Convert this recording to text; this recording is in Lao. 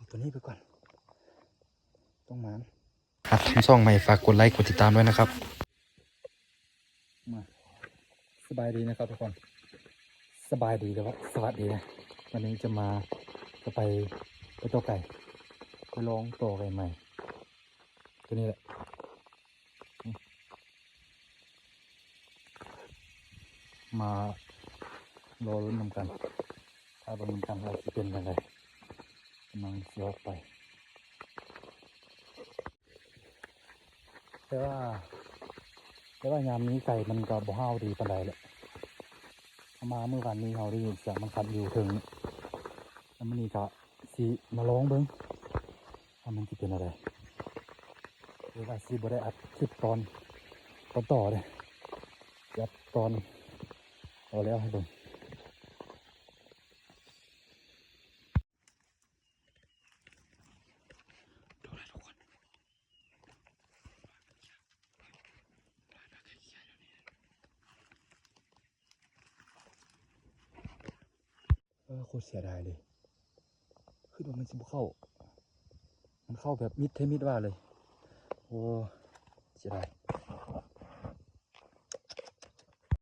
ຕົວນີ້ໄປກ່ອນ ຕ້ອງມານ. ຫາກທຳຊ່ອງໃໝ່ ຝາກກົດໄລ ກົດຕິດຕາມດ້ວຍນະຄັບ. ມາ ສະບາຍດີນະຄັບທຸກຄົນ ສະບາຍດີ ຫຼືວ່າສະຫວັດດີນະ. ວັນນີ້ຈະມາ ຈະໄປ ໄປຕໍ່ໄກ່ ໄປລອງຕໍ່ໄກ່ໃໝ່ ຕົວນີ້ແຫຼະ. ມາລໍລຸ້ນນຳກັນ ຖ້າເບິ່ງນຳກັນວ່າຊິເປັນຈັ່ງໃດ ກຳລັງຊິອອກໄປ. ແຕ່ວ່າ ແຕ່ວ່າຍາມນີ້ໄກ່ມັນກໍບໍ່ຫ້າວດີປານໃດແຫຼະ. ເຮົາມາມື້ວານນີ້ເຮົາໄດ້ຍິນສຽງມັນຂັດຢູ່ເທິງ ແລ້ວມື້ນີ້ກໍຊິມາລອງເບິ່ງວ່າມັນຊິເປັນແນວໃດ. ແຕ່ວ່າຊິບໍ່ໄດ້ອັດຄລິບຕອນ ຕອນຕໍ່ເດ້ ຊິອັດຕອນເອົາແລ້ວໃຫ້ເບິ່ງ. ເອີ ໂຄດເສຍດາຍເລີຍ ຄິດວ່າມັນຊິບໍ່ເຂົ້າ ມັນເຂົ້າແບບມິດແທ້ມິດວ່າເລີຍ. ໂອ້ ເສຍດາຍ.